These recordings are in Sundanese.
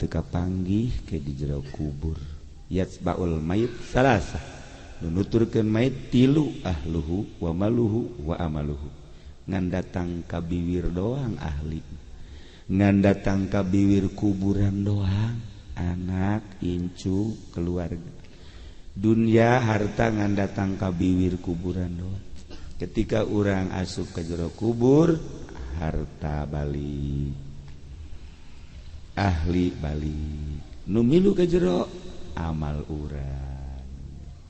Teu kapanggih ke di jero kubur. Yatsbaul mayit salasa, nu nuturkeun mayit tilu, ahluhu wa maluhu wa amaluhu. Ngan datang ka biwir doang ahli, ngan datang ka biwir kuburan doang anak, incu, keluarga, dunia, harta, ngan datang ka biwir kuburan doang. Ketika orang asup ke jero kubur, harta balik, ahli balik, nu milu ke jero amal urang.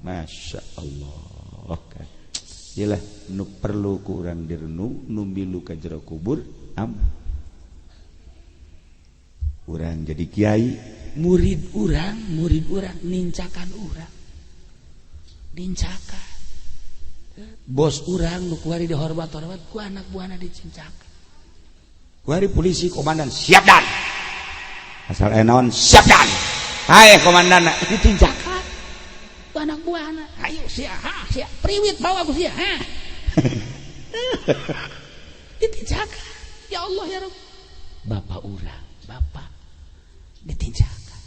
Masya Allah kan. Iyalah nu perlu ku urang direnung, nu milu ke jero kubur amal urang. Jadi kiai, murid urang, murid urang nincakan urang, nincakan bos urang nu kuari dihormat-hormat ku anak buahna, dicincakan. Kuari polisi, komandan siap dan asal enon siap dan hai komandan. Ditincakan ku anak buahna, ayo sia, ha sia, priwit bawa ku sia, ha. Ditincakan. Ya Allah ya Rabb, bapak urang, bapak ditincakan.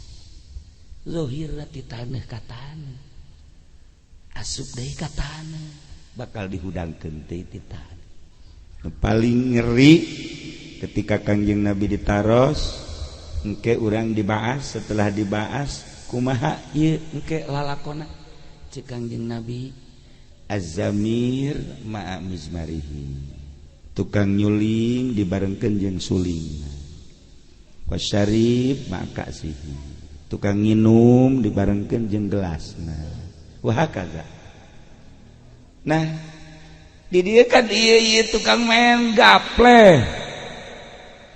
Zohirna ti taneuh ka taneuh, asup deui ka taneuh, bakal dihudangkeun teh ti taneuh. Paling ngeri ketika Kangjeng Nabi ditaros, engke urang dibahas, setelah dibahas kumaha ieu engke lalakona? Cek Kangjeng Nabi, az-zamir ma'a mizmarihi, tukang nyuling dibarengkeun jeung suling, wasyarib ma'a ka'sihi, tukang nginum dibarengkeun jeung gelasna, wa hakaza. Nah, di dieu kan ieu ieu tukang main gaple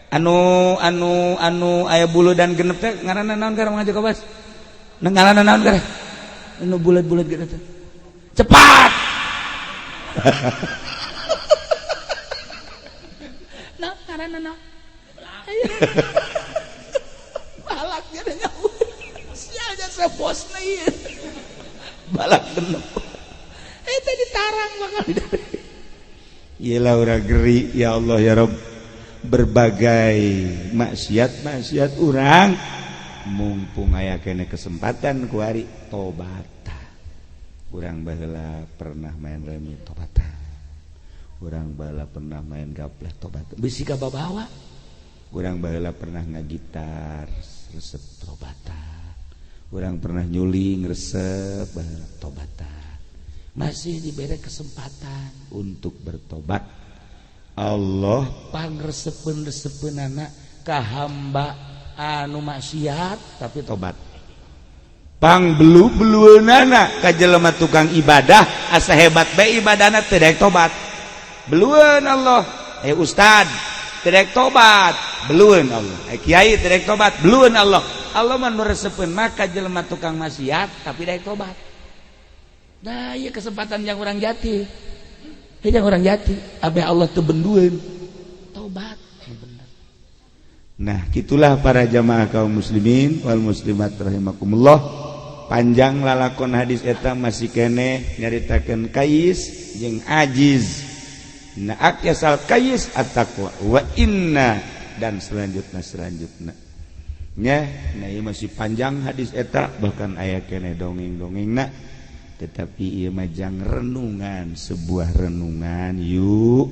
anu anu anu aya bulu dan genep teh ngaranna naon keur ngaji kobas? Ngaranna naon keur anu bulat-bulat gitu teh? Cepat. Nah, ngaranna naon? Balak dia nyawa. Sial jasa bosna ieu. Balak genep. Eta ditarang bakal. Iyalah urang geri, ya Allah ya Rabb, berbagai maksiat maksiat urang, mumpung aya kene kesempatan kuari tobat. Urang baheula pernah main remi, tobat. Urang baheula pernah main gapleh, tobat. Bisi kababawa. Urang baheula pernah ngagitar resep, tobatan. Urang pernah nyuling resep baheula, tobatan. Masih diberi kesempatan untuk bertobat. Allah pangresepeun anak ka hamba anu maksiat tapi tobat, pang belu belueunana ka jelema tukang ibadah, asa hebat bae ibadahna teu daek tobat, belueun Allah. Eh, ustad teu daek tobat, belueun Allah. Eh, kiai teu daek tobat, belueun Allah. Allah mah nu resepeun maka jelema tukang maksiat tapi daek tobat. Nah, iya kesempatan yang orang jati. Yang orang jati, abe Allah teu bendueun. Tobat, bener. Nah, gitulah para jamaah kaum muslimin wal muslimat rahimakumullah. Panjang lalakon hadis eta, masih keneh nyaritakeun kais jeung ajiz. Nah, akyasal kais at-taqwa wa inna dan selanjutnya selanjutnya. Nya, nah ieu masih panjang hadis eta, bahkan aya keneh dongeng-dongengna. Tetapi ieu mah jang renungan, sebuah renungan. Yuk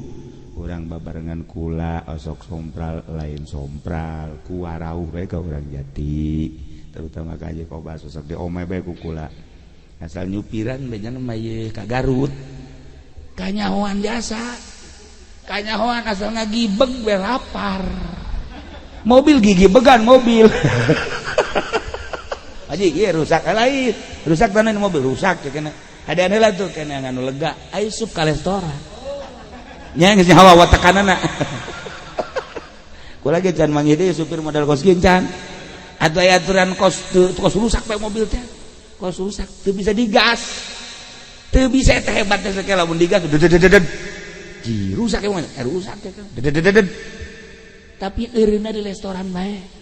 urang babarengan kula osok sompral, lain sompral ku warauh bae ka urang jati, terutama ka Haji Kobas, osok di omeh bae ku kula asal nyupiran Bejana mah ieu ka Garut. Kanyahoan jasa. Kanyahoan asal ngagibeg we lapar. Mobil gigi began mobil. Haji, iya rusak lain, rusak tanah mobil rusak ya kena. Ada lah tuh kena nganu lega, ayo sup ka restoran. Nya geus nyawa wa tekanana. Kula ge can manggih deui supir model kos can. Atuh aya aturan kos teu kos rusak bae mobil teh. Kos rusak teu bisa digas. Teu bisa teh hebat teh sakela lamun digas dedededed. Ji rusak emang, eh, rusak teh. Dedededed. Tapi eureunna di restoran bae.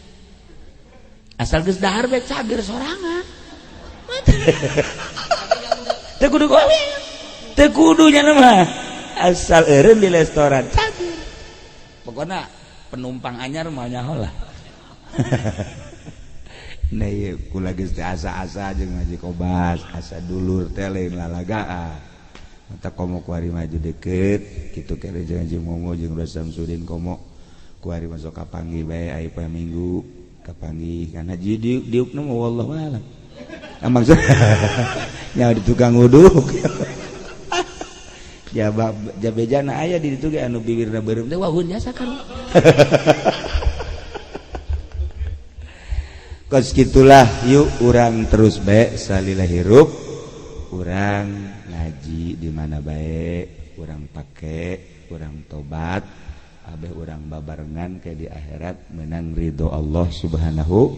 Asal geus dahar bae cager sorangan. Teu kudu kowe. Teu kudu nya mah. Asal eureun di restoran cager. Pokoknya penumpang anyar mah nyaho lah. Nah ieu kula geus teh asa-asa jeung Haji Kobas, asa dulur teh lain lalagaan. Mata komo kuari maju deket kitu kere jeung Haji Momo jeung Bro Samsudin komo kuari masuk kapanggih bae aya poe Minggu kapanggih kan haji diuk diukna mah wallahu alam. Ah maksud nya di tukang uduk. Ya jabejana aya di ditu ge anu bibirna beureum teh wahun jasa kan. Kos gitulah yuk urang terus bae salila hirup urang ngaji di mana bae urang pake urang tobat abeh urang babarengan ke di akhirat menang ridho Allah Subhanahu.